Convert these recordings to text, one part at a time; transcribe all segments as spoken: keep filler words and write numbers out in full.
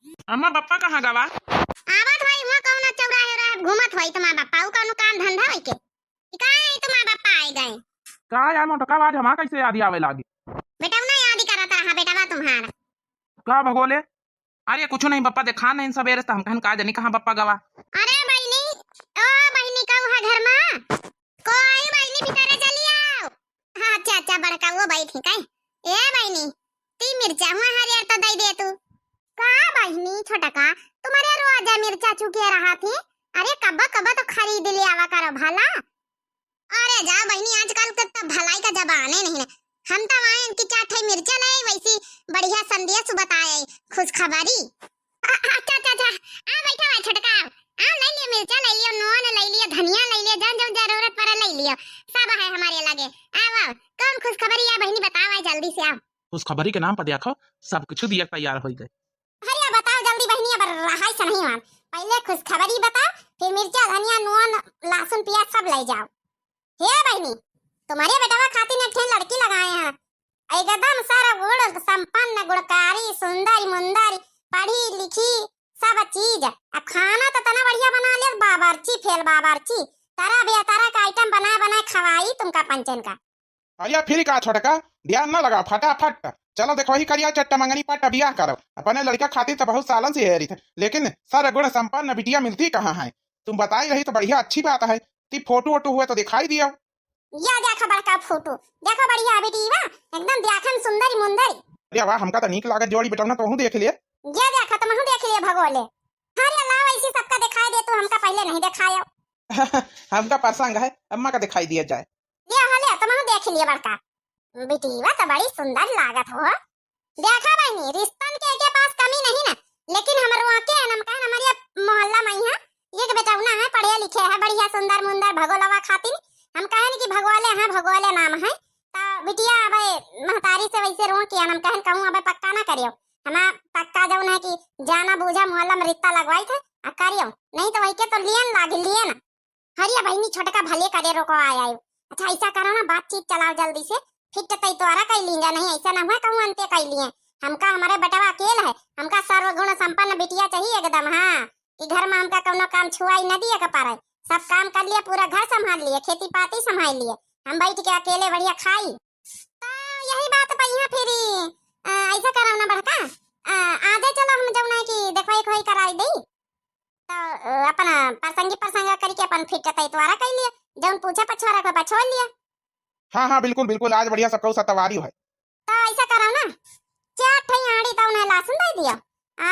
अम्मा, बप्पा कहाँ गवा? आवत होई, हुआँ कौनो चौराहे रहे घूमत होई तुम्हार बप्पा, उ कौनो काम धंधा होई के? ई का है तुम्हार बप्पा आए गए? का यार मोटका, आज हमार कैसे याद आवे लागी? बेटवा ना याद ही करत रहा बेटवा तुम्हार। का भगोले? अरे कुछ नहीं बप्पा, देखा नहीं सबेरे से, हम कहन का जानी कहाँ बप्पा गवा। अरे बहिनी, ओ बहिनी, कहू है घर मा? कोई बहिनी भीतरे चली आओ। हाँ, अच्छा, अच्छा, बड़का वो बैठी काई। ए बहिनी, ती मिर्चा हुआ हरियर तो दे दे तू। का बहिनी, छोटका, तुम्हारे रोज मिर्चा चुके रहा थी। अरे कब्बा कब्बा तो खरीद ले आवा करो भला। अरे जाओ बहिनी, आजकल के तो भलाई का जमाने नहीं है। हम तो आए कि चार ठे मिर्चा ले, वैसी बढ़िया संदेश बताए, खुशखबरी। अ-, अच्छा, अच्छा, अच्छा। आ, बैठा हुआ है छोटका। आ, ले लियो मिर्चा, ले लियो नून, ले लियो धनिया, ले लियो, जौन जौन जरूरत पड़े, ले लियो। सब है हमारे लगे। आओ, आओ। कौन खुशखबरी है बहिनी, बताओ, आए जल्दी से आओ। खुशखबरी के नाम पर देखो, सब कुछ दिया तैयार हो गए। अरे बताओ जल्दी बहिनी, अब रहाई से नहीं मान। पहले खुशखबरी बताओ, फिर मिर्चा, धनिया, नून, लहसुन, प्याज सब ले जाओ। हे बहिनी, तुम्हारे बेटवा खातिर एक ठे लड़की लगाए हैं, एकदम सर्वगुण संपन्न, गुणकारी, सुंदर मुंदर, पढ़ी लिखी, सब चीज। अब खाना तो तना बढ़िया बना ले, बावर्ची फेल बावर्ची, तरह बेतरह का आइटम बनाए बनाए खवाई तुमका पंचन का। अरे फिर का छोटका, ध्यान ना लगा, फटाफट चलो देखो ही करिया चट्टा मंगनी पट्टा बियाह करो, अपने लड़का खातिर तो बहुत सालन से हेरी थे, लेकिन सर्वगुण संपन्न बिटिया मिलती कहाँ है? तुम बताई रही तो बढ़िया अच्छी बात है, ती फोटो वोटो हुआ तो दिखाई दियो। या देखो बड़का फोटो, देखो बढ़िया बेटी बा, एकदम देखन सुंदरी मुंदरी। अरे वाह, हमका तो नीक लागत जोड़ी बेटौना, तोहू देख लिए। ये देखो तुमहू देख लिए भगोले। अरे लाओ ऐसी सबका दिखाई दे, तू हमका पहले नहीं दिखायो। हमका पसंद है, अम्मा का दिखाई दिया जाए। ले हो ले, तुमहू देख लिए बड़का। बिटिया तो बड़ी सुंदर लागत हो। देखा बहिनी, रिश्तन के एके पास कमी नहीं ना, लेकिन हमरो के हम कहन हमारे मोहल्ला में यहाँ एक बेटौना है, पढ़े लिखे है, बढ़िया सुंदर मुंदर भगोलवा खातिन। हम कहन कि भगोले हैं, भगोले नाम है। तो बिटिया अबे महतारी से वैसे रो किया, हम कहन कहूँ अबे पक्का ना करियो। हमा पक्का जौन है कि जाना बूझा मोहल्ला में रिश्ता लगवाई थे, आ करियो, नहीं तो वही के तो लियन लागी, लियन। हरिया बहिनी छोटका भले करे रोको आय आयो। अच्छा ऐसा करो ना, बातचीत चलाओ जल्दी से, फिट तैतवारा कई लीन जा, नहीं ऐसा ना हुआ कहूँ अंते कई लिए। हमका हमारे बेटवा अकेल है, हमका सर्वगुण संपन्न बिटिया चाहिए एकदम, हाँ, कि घर में हमका कौनो काम छुआई न दिए के पारे, सब काम कर लिए, पूरा घर संभाल लिए, खेती पाती संभाल लिए, हम बैठ के अकेले बढ़िया खाई। तो यही बात पे यहाँ फिर, अ, ऐसा करो ना बड़का, अ, आजे चलो हम जौन है कि देखवाई खोई कराई दई। तो, अ, अपन परसंगी परसंगा करके अपन फिट तैतवारा कर लिए, जौन पूछे पछवारा को पछोड़ लिए। हाँ, हाँ, बिल्कुल, बिल्कुल, आज बढ़िया सबको सतवारी है। तो ऐसा करो ना, चार ठे आड़ी तो उन्हें लहसुन दे दियो, आ,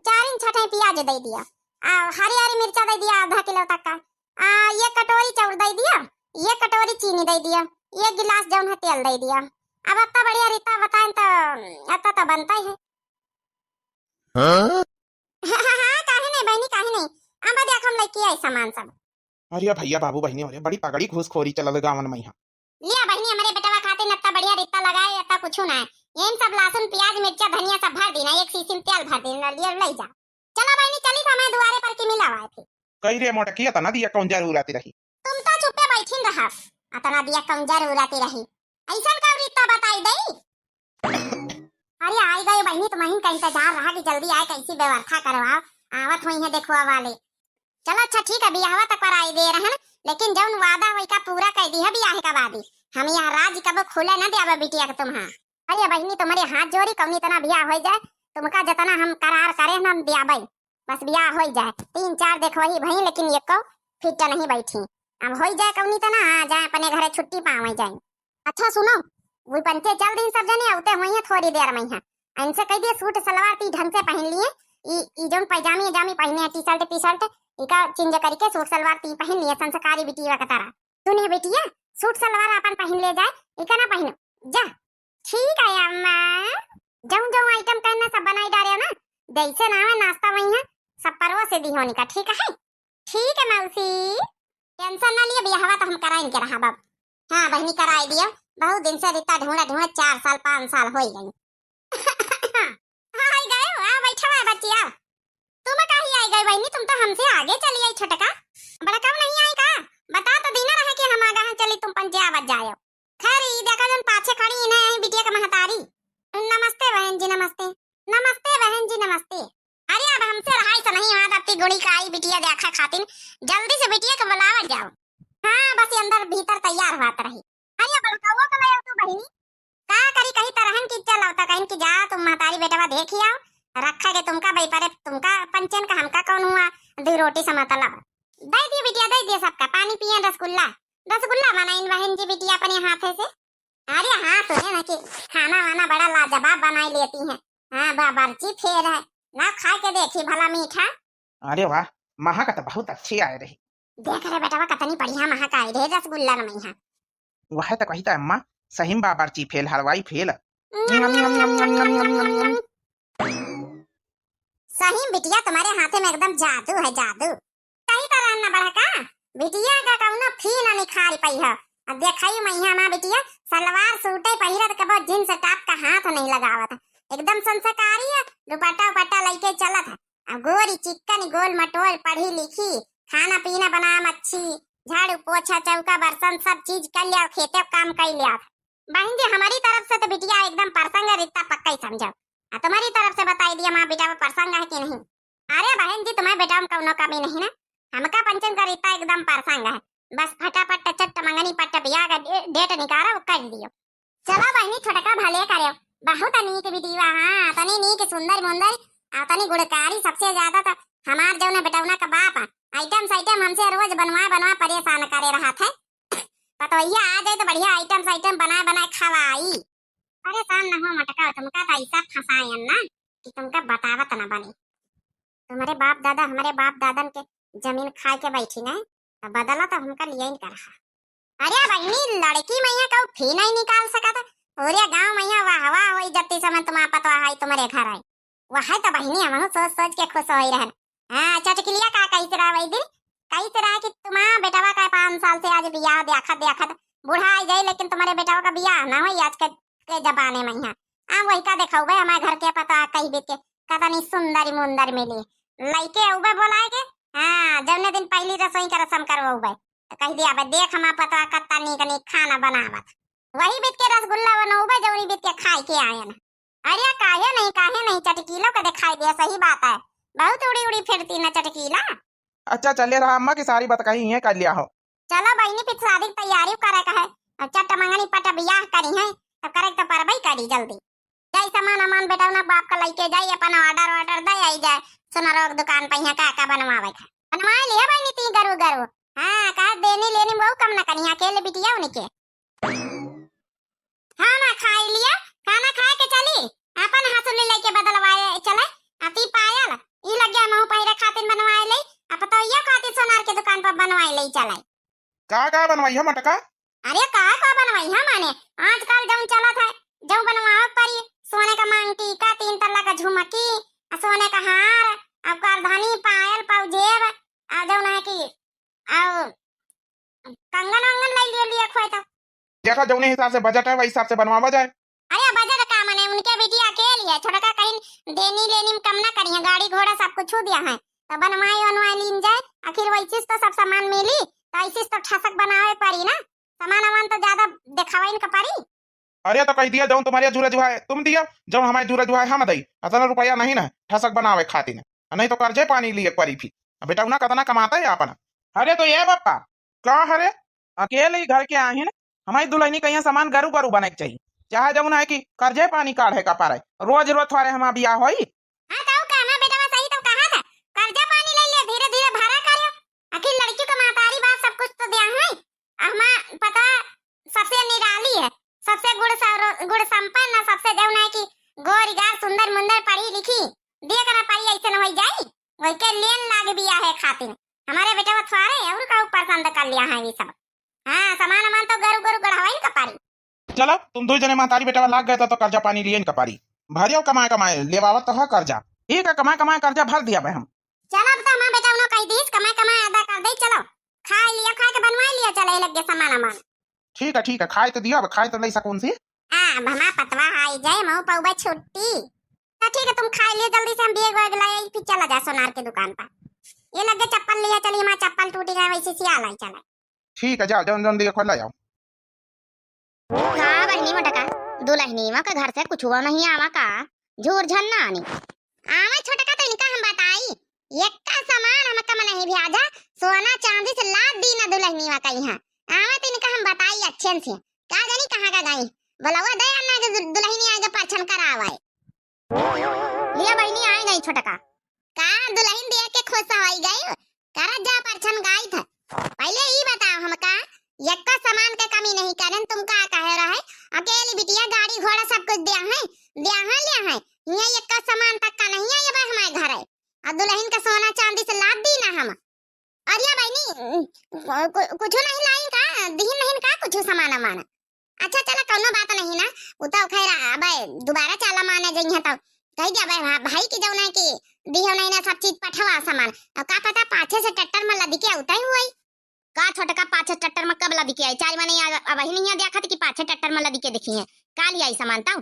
चार इंच छठे प्याज दे दियो, आ, हरी हरी मिर्चा दे दियो आधा किलो तक का, आ, ये कटोरी चाउर दे दियो, ये कटोरी चीनी दे दियो, ये गिलास जौन है तेल दे दियो। अब अत्ता बढ़िया रीता बताएं तो अत्ता तो बनता ही है। हाँ? हाँ, हाँ, हाँ, काहे नहीं बहनी, काहे नहीं? अब देखो हम लेके आई सामान सब। अरे भैया बाबू बहनी, अरे बड़ी तगड़ी घूसखोरी चलल गावन में यहाँ। लिया बहनी, हमरे बेटवा खातिर अत्ता बढ़िया रित्ता लगाए, अत्ता कुछु ना है। यही सब लहसुन, प्याज, मिर्चा, धनिया सब भर दीना, एक शीशी में तेल भर दीना, लिया ले जा। चलो बहनी, चली तो मैं दुआरे पर की मिला आए थे। कही रे मोटकी, अतना दिया कौन जरूरत रही? तुम तो चुप्पे बैठिन रहा, अतना दिया कौन जरूरत रही? ऐसन कौन रित्ता बताई दई? अरे आई गई बहनी, तुम्हें का इंतजार रहा कि जल्दी आए, कैसी व्यवस्था करवाओ, आवत हुई है देखो वाले। चलो अच्छा ठीक है, बियाहवा तक पर आई दे रहन, लेकिन जौन वादा होई का पूरा कर दी है बियाह का बाद ही। हम यहाँ राज कबो खुले न देबे बिटिया के तुम्हार। अरे बहनी, तुम्हारे हाथ जोड़ी, कौनी तना बियाह हो जाए, तुमका जतना हम करार करे हम देबे, बस बियाह हो जाए। तीन चार देखवही भई, लेकिन एको फिट नहीं बैठी। अब हो जाए कौनी तना, आ जाए अपने घरे छुट्टी पावे जाए। अच्छा सुनो, वो पंचे चल दिन सब जने, अउते होइहें थोड़ी देर में यहाँ। इनसे कह दिए सूट सलवार ती ढंग से पहन लिए, ई, ई जौन पैजामी उजामी पहने हैं, टी शर्ट पी शर्ट, इका चेंज करके सूट सलवार ती पहन लिए संस्कारी बिटिया का तरह। सुनिए बिटिया, सूट सलवार अपन पहन ले जाए, इका ना पहनो, जा। ठीक है अम्मा, जौन जौन आइटम कहना सब बनाई डारे ना, जैसे ना आवे नाश्ता वही है, सब परोसे दी होने का, ठीक है? ठीक है मौसी, टेंशन ना लिए, बियाहवा तो हम कराइन के रहा बाबू। हाँ बहनी, कराई दियो, बहुत दिन से रित्ता ढूंढा ढूंढा, चार साल पाँच साल हो ही गई। आई गए हो, आओ बैठा हुआ है बच्ची, आओ। तुम काहे आई गए बहनी, तुम तो हमसे आगे चली आई छोटका। बड़का नहीं आई का? बता तो दीना रहे कि हम आगे हैं, चली तुम पंचे आवत जायो। खैर ई देखा जन पाछे खड़ी इन्हें यही बिटिया के महतारी। नमस्ते बहन जी, नमस्ते। नमस्ते बहन जी, नमस्ते। वहाँ तब ती गुड़ी का आई बिटिया देखा खातिन, जल्दी से बिटिया के बुलावल जाओ। हाँ, बस ये अंदर भीतर तैयार होत रही। अरे बड़कउआ का ले आउ तू बहिनी, का करी, कहीं तरहन की चल आवता, कहीं की जा तुम महतारी बेटवा देखि आओ, रखा के तुमका बई परे, तुमका पंचन का, हमका कौन हुआ, दुइ रोटी से मतलब। दइ दियो बिटिया, दइ दियो सबका, पानी पिए रसगुल्ला, रसगुल्ला बनाइन बहन जी बिटिया अपने हाथे से। अरे हाँ, सुने ना कि खाना वाना बड़ा लाजवाब बनाई लेती हैं। हाँ, बावर्ची फेल है, ना खा के देखी भला मीठा। अरे वाह, महक तो बहुत अच्छी आए रही। देख रे बेटवा, कतनी बढ़िया महक आई रही रसगुल्ला न मैहा। वह तो कही था अम्मा, सही में बावर्ची फेल, हलवाई फेल। सही में बिटिया, तुम्हारे हाथे में एकदम जादू है, जादू। कही तो रहन ना बड़का, बिटिया का कौनो फी ना निखार पई है। अब देखई मैया माँ बिटिया सलवार सूटे पहिरत, कबो जींस टॉप का हाथ नहीं लगावत है, एकदम संस्कारी है, दुपट्टा उपट्टा लइके चलत है। अब गोरी चिक्कन गोल मटोल पढ़ी लिखी, खाना पीना बनाम अच्छी, झाड़ू पोछा चौका बर्तन सब चीज कर लिया, खेते काम कर लिया। बहन जी, हमारी तरफ से तो बिटिया एकदम परसंग रित्ता पक्का ही समझो। आ तुम्हारी तरफ से बताई दिया माँ बेटा वो परसंग है कि नहीं? अरे बहन जी, तुम्हारे बेटा में कौनो कमी नहीं ना, हमका पंचन का रित्ता एकदम परसंग है। बस फटाफट चट मंगनी पट बियाह का डे-, डेट निकालो, वो कर दियो। चलो बहनी, छोटका भले करे, बहुत नीक बिटिया, हाँ, तनी नीक सुंदर मुंदर, आ तनी गुणकारी, सबसे ज्यादा तो हमार जौन बेटौना का बाप आइटम साइटम हमसे रोज बनवा बनवा परेशान करे रहत है। पतोहिया आ जाए तो बढ़िया आइटम साइटम बनाए बनाए खवाई। परेशान न हो मटका, तुमका तो ऐसा फंसायन ना कि तुमका बतावत ना बने। तुम्हारे बाप दादा, हमारे बाप दादन के जमीन खाए के बैठी ना, तो बदला तो हमका लिया ही कर रहा। अरे बहिनी, लड़की मैया कहू फी नहीं निकाल सकत। पूरे गांव मैया वाह वाह होई जत्ती समय तुम्हारा पतवा है तुम्हारे घर आई। वह तो बहिनी हमहू सोच सोच के खुश होई रहन। हाँ, चटकिलिया का कहित रहा वही दिन, कहित रहा कि तुम्हारा बेटवा का पाँच साल से आज बियाह देखत देखत बूढ़ा आई जाई, लेकिन तुम्हारे बेटवा का बियाह ना होई आज के, के जमाने में यहाँ। आ वही का देखौबे हमारे घर के पतवा कही बीत के कतनी सुंदर मुंदर मिली। लइके अउबे बोलाए के, हाँ, जौने दिन पहली रसोई का रसम करवउबे, तो कह दिया, "अबे देख हमार पतवा कत्ता नीक नीक खाना बनावत।" वही बीत के रसगुल्ला बनउबे, जौनी बीत के खाए के आयन। अरे काहे नहीं, काहे नहीं, चटकीलो के दिखाई दिया, सही बात है, बहुत उड़ी उड़ी फिरती न चटकीला। अच्छा, चले रहा अम्मा की सारी बात कही है कर लिया हो। चलो बहिनी, फिर शादी की तैयारी करे का है। अब चट मंगनी पट बियाह करी है, तब करे तो परबई करी जल्दी। जाई सामान अमान बेटौना बाप का लइके जाई, अपन order order दे आई जाए। सुनरो के दुकान पे यहाँ का का बनवावे का। बनवा लिया बहिनी ती गरु गरु। हाँ, कहा देनी लेनी में वो कम न करी, अकेले बिटिया उनके। खाना खाई लिया, खाना खाए के चली, अपन हंसुली लेके बदलवाए चले। अति पायल, ई लग गया महू पहिरे खातिर बनवाए ले, अब तो यो खातिर सोनार के दुकान पर बनवाए ले चले। का का बनवाई है मटका? अरे का का बनवाई है माने, आजकल जौन चलत है, जौन बनवावे परी, सोने का मांग टीका, तीन तल्ला का झुमकी, आ सोने का हार, अब करधनी, पायल, पाउजेब, आ जौन है कि, आ कंगन वंगन ले लियो, लिया खोए तो। देखा, जौने हिसाब से बजट है, वही हिसाब से बनवावा जाए। अरे, बजट का माने, उनके बिटिया अकेली है, छोटका कहीं देनी लेनी में कम ना करी है, गाड़ी घोड़ा सब कुछ दिया है, तो बनवाई वनवाई लीन जाए। आखिर वैसे तो सब सामान मिली, तो ऐसे तो ठसक बनावे पड़ी ना, सामान वामान तो ज्यादा दिखावे इनका पड़ी। अरे, तो कह दिया, जौन तुम्हारे जुरा जुहा है, तुम दिया, जौन हमारे जुरा जुहा है, हम दई। अतना रुपया नहीं ना, ठसक बनावे खातिर, नहीं तो कर्जे पानी लिए परी फिर। अब बेटौना कतना कमाता है अपना। अरे, तो ये बापा, का हरे? अकेले ही घर के आहिन, हमारी दुल्हनी कहिया समान गरु गरु बने के चाहिए, चाहे जौन है कि कर्जे पानी काढ़े का पारे, रोज रोज थोड़े हमार बियाह होई। हाँ, तो का ना बेटवा सही तो कहा था, कर्जा पानी ले लिया, धीरे धीरे भरा करियो, आखिर लड़की का महतारी बाप सब कुछ तो दिया है, हमार पता सबसे निराली है, सबसे गुण सरो-, गुण संपन्न, सबसे जौन है कि गोरी गार सुंदर मुंदर पढ़ी लिखी, दिए करा पाई ऐसे न होई जाई। वही के लेन लाग बियाह है खातिर। हमारे बेटवा थोड़े और का पसंद कर लिया है ये सब। हाँ, सामान वामान तो गरु गरु गढ़वाइन का पारी। चलो, तुम दो जने महतारी बेटवा लाग गए तो, तो कर्जा पानी लियन का पारी। भरियो कमाए कमाए, लेवावत तो है कर्जा। ठीक है, कमाए कमाए कर्जा भर दिया भाई हम। चलो, अब तो हमारे बेटवा उन्हों कही दीस, कमाए कमाए अदा कर दे, चलो। खाए लिया, खाए के बनवाए लिया, चले लग गए सामान वामान। ठीक है, ठीक है, खाए तो दिया, अब खाए तो नहीं सकून सी। हाँ, अब हमार पतवा आई जाए, मऊ पउबे छुट्टी। तो ठीक है, तुम खाए लियो जल्दी से, हम बैग वैग ले आई, फिर चला जा सोनार के दुकान पर। ये लगे चप्पल लिया चली, हमार चप्पल टूटी गए, वैसे सियाल आई चला। ठीक है, जाओ, जौन जौन दिए खोल ले जाओ। का बहिनी मोटका, दुलहनिया के घर से कुछुओ नहीं आवा का? झूर झन ना आनी। आवे छोटका तो इनका हम बताई, एक्का सामान हमका मनाही भ्याजा, सोना चांदी से लाद दीना दुलहनिया कइहाँ। आवत इनका हम बताई अच्छेन से। का जानी कहाँ का गई। बोलवा दे अन्ना के दु-, दुलहनिया के परछन करावै। लिया बहिनी, आइ गई छोटका। का दुलहिन देख के खुस होइ गइउ? करत जा परछन गाइत ह। पहिले ई बताउ हमका, एक्को सामान के कमी नहीं करेन, तुमका कहे रहे, अकेली बिटिया गाड़ी घोड़ा सब कुछ द्याहैं, द्याहैं ल्याहैं, हियाँ एक्को सामान तक का नहीं आइ बा हमारे घरे। अउ दुलहिन का सोना चांदी से लाद दीना हम। अरे बहिनी, कु-, कुछु नहीं लाइन का, दिहिन नहीं का कुछु सामान अमान? अच्छा चला, कउनो बात नहीं ना, उ तो खैर अबे दुबारा चाला माने जइहैं तो कहि द्या अबे भा-, भाई की जउन है कि दिहो नहीं ना सब चीज पठवा सामान। अउ का पता पाछे से ट्रैक्टर में लदिके अउतै हुवै। का छोटका पाछे ट्रैक्टर में कब लदिके आई? चार महीने आ-, अबहिन हियाँ देखत कि पाछे ट्रैक्टर में लदिके देखिहैं। का लियाई सामान तउ?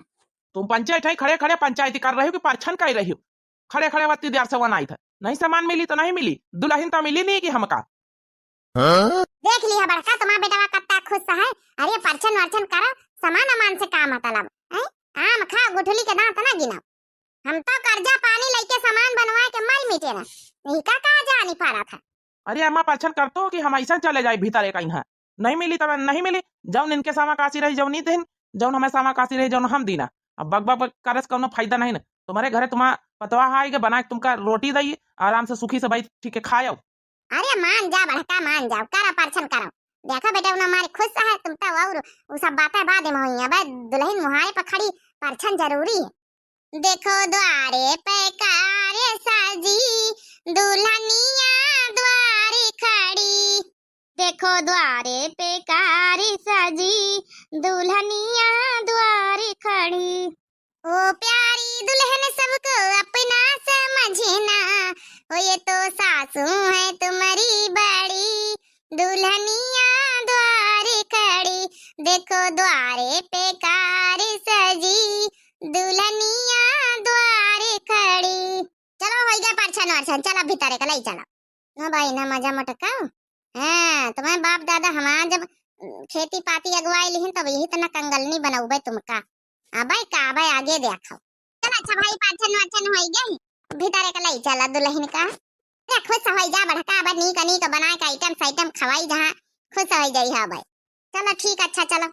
तुम पंचायत है, खड़े खड़े पंचायती कर रही हो कि परछन कर रही हो? खड़े खड़े बत्ती द्यार से वनाइत है। नहीं सामान मिली तो नहीं मिली, दुलहिन तो मिली नहीं कि हमका। हाँ? देख लिहा बड़का, तुम्हार बेटवा कत्ता खुस है। अरे परछन वरछन करो, सामान अमान से का मतलब है? आम खाओ, गुठली के दांत ना गिनाओ। हम तो कर्जा पानी लइके सामान बनवाए के मर मिटे ना। इनका का जानी पड़त है। अरे अम्मा, परछन करतो कि हम अइसन चले जाई भीतरे कइहाँ। नहीं मिली तब नहीं मिली, जउन इनके सामा काशी रही जउन ई दिन, जउन हमें सामा काशी रही जउन हम दीना। अब बक बक बक करे से कउनो फायदा नहीं ना। तुम्हारे घरे तुम्हार पतवा आइगे बनाए के तुमका रोटी दई, आराम से सुखी से बैठ ठीक के खायो। अरे मान जा बड़का, मान जाओ, करो परछन करो। देखो बेटा, उन्हें हमारी खुस है, तुम तो और उ सब बातें बाद में होई। अबे दुलहिन मुहारे पर खड़ी परछन जरूरी है। देखो द्वारे पे कार सजी, दुलहिनिया द्वारे खड़ी। देखो द्वारे पे कार सजी, दुलहिनिया द्वारे खड़ी। ओ प्यारी दुलहिन सबको अपना समझना, ओ ये तो सासू है तुम्हारी बड़ी, दुलहिनिया द्वारे खड़ी, देखो द्वारे पे कार सजी, दुलहिनिया द्वारे खड़ी। चलो, होइगा परछन वरछन, चलो भीतरे का लई चलो। ना भाई, ना मजा मटकाओ। हाँ, तुम्हारे बाप दादा हमार जब, अ, खेती पाती अगवाई लिहिन, तब यही तना कंगलनी बनउबे तुमका। अबे का, अबे आगे देखो। चल अच्छा भाई, परछन वरछन होइगे, भीतरे का लई चला दुलहिन का। अरे खुस होइ जा बड़का, अबे नीक नीक बनाए के आइटम साइटम खवाई जहाँ, खुस होइ जाई है भाई। चलो ठीक, अच्छा चलो।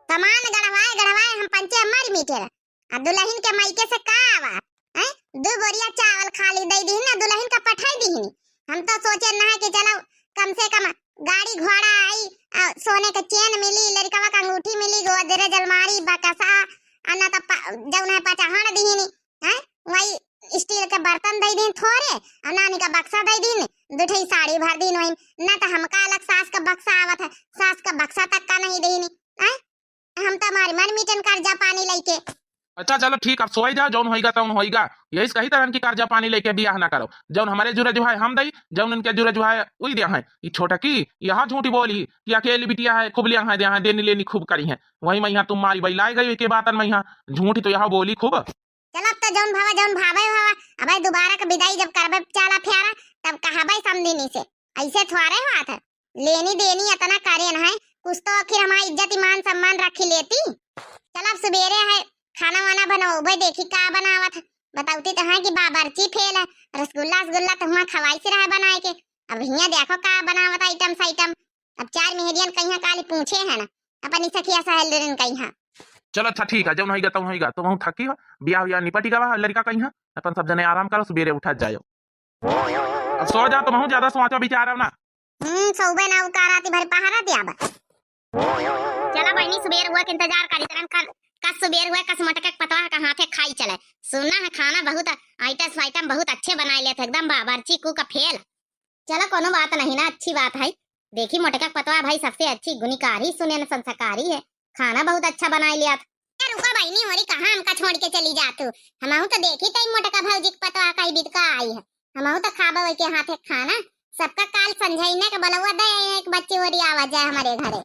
सामान गढ़वाए गढ़वाए हम पंचे मर मिटे रहे। आ दुलहिन के माइके से का आवा? हैं? दू बोरिया चावल खाली दइ दिहिन ना, दुलहिन का पठाई दिहिन। हम तो सोचे ना है कि चलो कम से कम गाड़ी घोड़ा आई, आ सोने के चेन मिली, लड़कवा के अंगूठी मिली, गोदरेज अलमारी, बकसा, आ ना तो प-, जउन है पचहड़ दिहिन, हैं? वही स्टील के बर्तन दइ दिन थोरे, और नानी का बक्सा दइ दिन, दू ठे साड़ी भर दिन वही, ना तो हमका अलग सास का बक्सा आवत है, सास का बक्सा तक का नहीं देनी, हैं? हम तो हमारी मन मीटन कर्जा पानी लइके। अच्छा चलो ठीक, अब सोई जाओ, जउन होइगा तउन होइगा। यही से कही तरन की कर्जा पानी लइके बियाह ना करो, जउन हमारे जुरे जुहाए हम दई, जउन इनके जुरे जुहाए उई द्याहैं। ई छोटकी यहाँ झूठी बोली कि अकेली बिटिया है, खूब ल्याहैं द्याहैं, देनी लेनी खूब करिहैं। वही मइहाँ तुम मारी बइलाए गई के बातन मइहाँ, झूठी तो यहाँ बोली खूब। चलो, अब तो जउन भावा, जउन भावे भावा, अबे दुबारा के बिदाई जब करबे चाला फ्यारा, तब कहबे समधिनी से, अइसे थोरे होत है। लेनी देनी अतना करेन है, कुछ तो आखिर हमारी इज्जत, ईमान, सम्मान रखी लेती। चलो, अब सुबेरे है, खाना वाना बनउबे, देखी का बनावत है। बतउती तो है कि बाबर्ची फेल है, रसगुल्ला, रसगुल्ला तो हुआँ खवाई से रहा बनाए के। अब हियाँ देखो का बनावत आइटम साइटम। अब चार मेहरियन कइहाँ काली पूछे है ना, अपनी सखिया सहेलियन कइहाँ। चलो अच्छा ठीक है, जउन होइगा तउन होइगा, तुमहू थकी हो, बियाह उयाह निपटि गवा, लड़का कइहाँ, अपन सब जने आराम करो, सुबेरे उठा जायो। अब सो जा, तुमहू ज्यादा सोचो विचारो ना। हम्म, सोबे ना, उ का राती भर पहारा दिया बा। चलो बहिनी, सुबेर हुआ के इंतजार करी तरन, कल, कस सुबेर हुआ, कस मोटका के पतवा का हाथे खाई चले। सुना है खाना बहुत, आइटम साइटम बहुत अच्छे बनाए लेत है, एकदम बावर्ची कुक फेल। चलो, कोनो बात नहीं ना, अच्छी बात है। देखी, मोटका के पतवा भाई सबसे अच्छी गुणकारी, सुने न संस्कारी है, खाना बहुत अच्छा बनाए लिया। ए, रुको बहिनी होरी, कहाँ हमका छोड़ के चली जातू? हमहू तो देखी तई मोटका भौजी के पतवा कई बिद का आई है, हमहू तो खाबो वही के हाथे खाना। सबका काल संझइने के बलवा दे, एक बच्ची होरी आवा जाए हमारे घरे।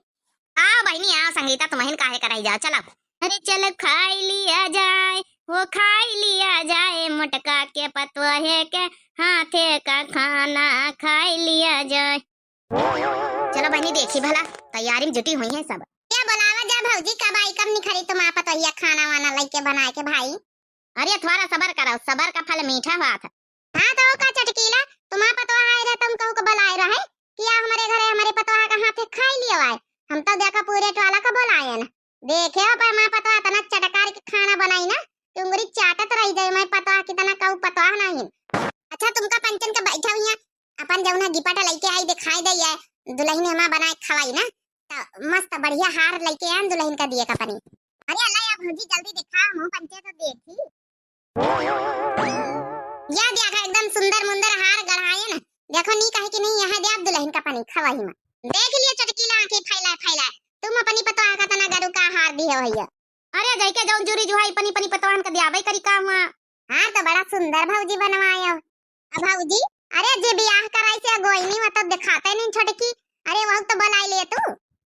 आओ बहिनी, आओ संगीता, तुमहिन काहे कराई जाओ, चलो। अरे चलो खाई लिया जाए, वो खाई लिया जाए, मोटका के पतोहे के हाथे का खाना खाई लिया जाए। चलो बहिनी, देखी भला, तैयारी में जुटी हुई है सब। क्या बोलावा जा भौजी, कब आई, कब निखरी तुम्हार पतोहिया खाना वाना लइके बनाए के भाई? अरे थोड़ा सबर करो, सबर का फल मीठा होत है। हाँ तो का चटकीला, तुम्हार पतोह आए रहे, तुम कहू के बुलाए रहे कि आ हमरे घरे हमरे पतोह का हाथे खाई लियो आए। हम तो देखा पूरे टोला का बुलाए ना। देखे हो पर माँ पतोह इतना चटकार के खाना बनाई ना कि उंगली चाटत रह जाए। मैं पतोह कितना कहू पतोह नहीं। अच्छा तुमका पंचन के बैठा हुई, अपन जौन है गिपट लइके आई दिखाई दे, ये दुल्हन हमा बनाए खवाई ना, तो मस्त बढ़िया हार लइके आन दुल्हन का दिए का पनी। अरे अल्लाह या भौजी जल्दी दिखा, मुँह पंचे तो देखी। या देखा एकदम सुंदर मुंदर हार गढ़ाए ना। देखो नी कहे कि नहीं, यहाँ दे आप दुल्हन का पनी खवाई में। देख लियो चटकीला आँखें फैलाए फैलाए, तुम अपनी पतोह का तना गरु का हार दिए हो भैया। अरे जइके जौन जुरी जुहाई पनी पनी पतोहन का दियाबे करी का हुआ। हार तो बड़ा सुंदर भौजी बनवायो। अब भौजी, अरे जे बियाह कराई से अगोइनी मतलब दिखाते नहीं छोटकी। अरे वहू तो बुलाई ले तू।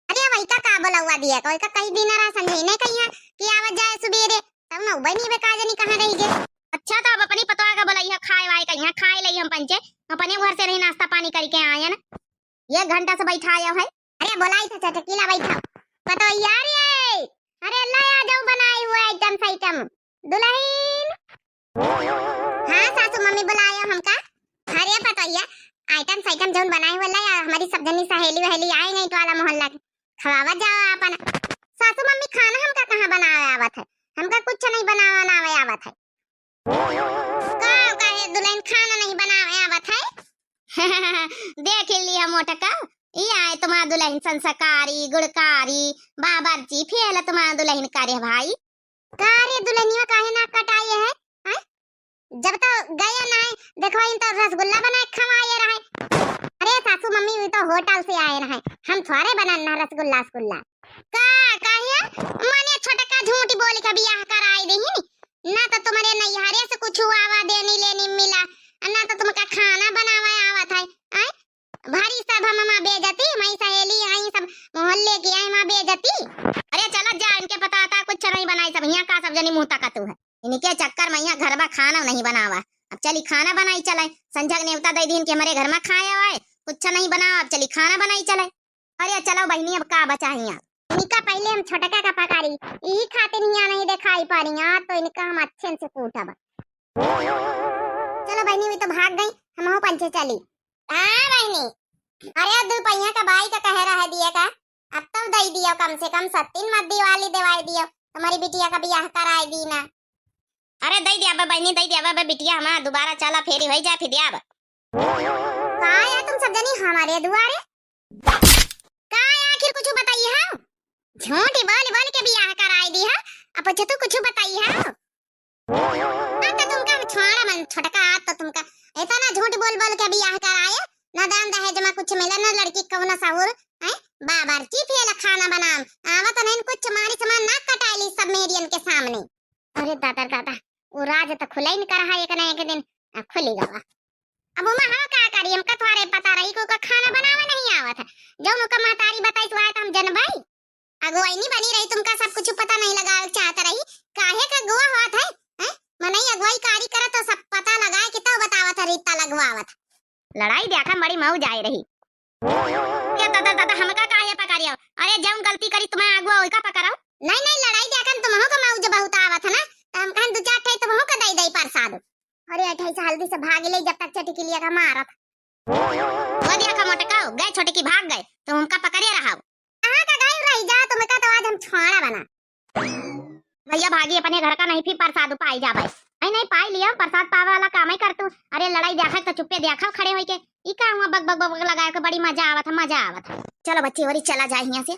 अरे वही का का बोलौआ दिया, कोई का कही दिन रहा समझे नहीं कही है कि आवत जाए सुबेरे, तब न उबे नहीं बेका जनी कहाँ रही गे। अच्छा तो अब अपनी पतोह का बोलाई है खाए वाए कहीं खाए ले हम पंचे, अपने घर से नहीं नाश्ता पानी करके आए हैं ना। एक घंटा से बैठा आयो है। अरे बोलाई था चटकीला बैठा। पतोहिया रे, अरे अल्लाह आ जाओ बनाए हुए आइटम साइटम। दुल्हन। हाँ सासू मम्मी बुलायो हमका। अरे पतोहिया, आइटम साइटम जौन बनाए हुए ला, हमारी सब जनी सहेली वहेली आए नहीं टोला मोहल्ला की, खवावा जाओ अपन। सासू मम्मी खाना हमका कहाँ बनावे आवत है, हमका कुछ नहीं बनावे नावे आवत है। का कहे दुल्हन खाना नहीं बनावे आवत है? देख ली हम मोटका, ई आए तुम्हार दुल्हन संस्कारी, गुणकारी, बाबर्ची, फेल तुम्हार दुल्हन करे भाई। का रे दुल्हनिया काहे नाक कटाए है? हैं? जब तो गए ना है, देखो इन तो रसगुल्ला बना के खवाए रहे। अरे सासू मम्मी, वी तो होटल से आए रहे, हम थोड़े बनाना रसगुल्ला रसगुल्ला। का, काहे? माने छोटका झूठी बोल के बियाह कराई देही, ना तो तुम्हारे नैहरे से कुछ आवा देनी लेनी मिला, ना तो तुमका खाना बनावा आवत है। आय? भारी सब हम माँ बेइज्जती, हमारी सहेली आई सब मोहल्ले की आई माँ बेइज्जती। अरे चलत जा, इनके पता था कुछ नहीं बनाई सब, यहाँ का सब जनी मुँह तकत है। इनके चक्कर में यहाँ घर में खाना नहीं बनावा। अब चली खाना बनाई चले, संझा के नेवता दे दीन कि हमारे घर में खाए आए, कुछ नहीं बनावा, अब चली खाना बनाई चले। अरे चलो बहिनी, अब का बचा है यहाँ? इनका पहले हम छोटका का पकारी, यही खातिर यहाँ नहीं दिखाई पा रही, यहाँ तो इनका हम अच्छे से कूटब। चलो बहिनी, वी तो भाग गई, हमहू पंचे चली। हाँ बहिनी, अरे दू पहिया का बाई का कहे रहे दिए का, अब तो दे दियो, कम से कम सत्तीन मत दिवाली देवाई दियो, तुम्हारी बिटिया का बियाह कराई दी ना। अरे दे दिया बे बहिनी, दे दिया बे बिटिया, हमारा दोबारा चला फेरी हो जाए फिर दिया बे। का आया तुम सब जनी हमारे दुआरे? का आया आखिर कुछ बताई है? झूठी बोल बोल के बियाह कराई दी है, अब कुछ तो कुछ बताई है। हाँ, तो तुमका हम छोड़ा मन छोटका, तो तुमका इतना झूठ बोल बोल के बियाह कराए, ना दान दहेज में कुछ मिले, ना लड़की कौनो सहूर, हैं? बाबर्ची फेल खाना बनाम, आवत नहीं कुछ मारी समान नाक कटाइली सब मेरियन के सामने। अरे दादा दादा, वो राज तो खुले ही कर रहा एक ना एक दिन, आ, खुली गवा। अब उमा हम का करी, हमका थोड़े पता रही, को का खाना बनावे नहीं आवत है, जौन ओका महतारी बताई तो आए तो हम जनबाई। अगुवाई नहीं बनी रही, तुमका सब कुछ पता नहीं लगा चाहत रही, काहे का अगुआ होत है, हैं? मनई अगुवाई कारी करत तो सब पता लगाए के तब बतावत है, रीता लगवावत। लड़ाई देखा बड़ी मऊ जाए रही। ये दादा, दादा, हमका काहे पकड़ियो? अरे जौन गलती करी तुम्हें अगुआ ओइका पकड़ो। नहीं, नहीं, लड़ाई देखन तुमहू का मौज बहुत आवत है ना, तो हम कहन दो चार ठे तुमहू का दई दई प्रसाद। अरे अठाई से हल्दी से भाग ले जब तक चटकिलिया का मारत। वो देखा मोटका, गए छोटकी भाग गए, तो हमका पकड़े रहा। कहाँ का गायब रही जा, तुमका तो आज हम छोड़ा बना। भैया भागी अपने घर का नहीं, फिर प्रसाद पाई जाबे। नहीं, नहीं, पाई लिया, प्रसाद पावे वाला काम ही कर तू। अरे लड़ाई देखा तो चुप्पे देखा खड़े होई के। ई का हुआ बक बक बक बक लगाए के, बड़ी मजा आवत है, मजा आवत है। चलो बच्ची, वरी चला जाए यहाँ से।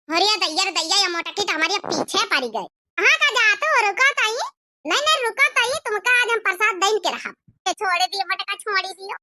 अरे दैया रे दैया, ये मोटकी तो हमारे पीछे पड़ी गए। कहाँ का जात हो, रुका ताई। नहीं, नहीं, रुका ताई, तुमका आज हम प्रसाद दइन के रहा। ए, छोड़े दियो मोटका, छोड़ी दियो।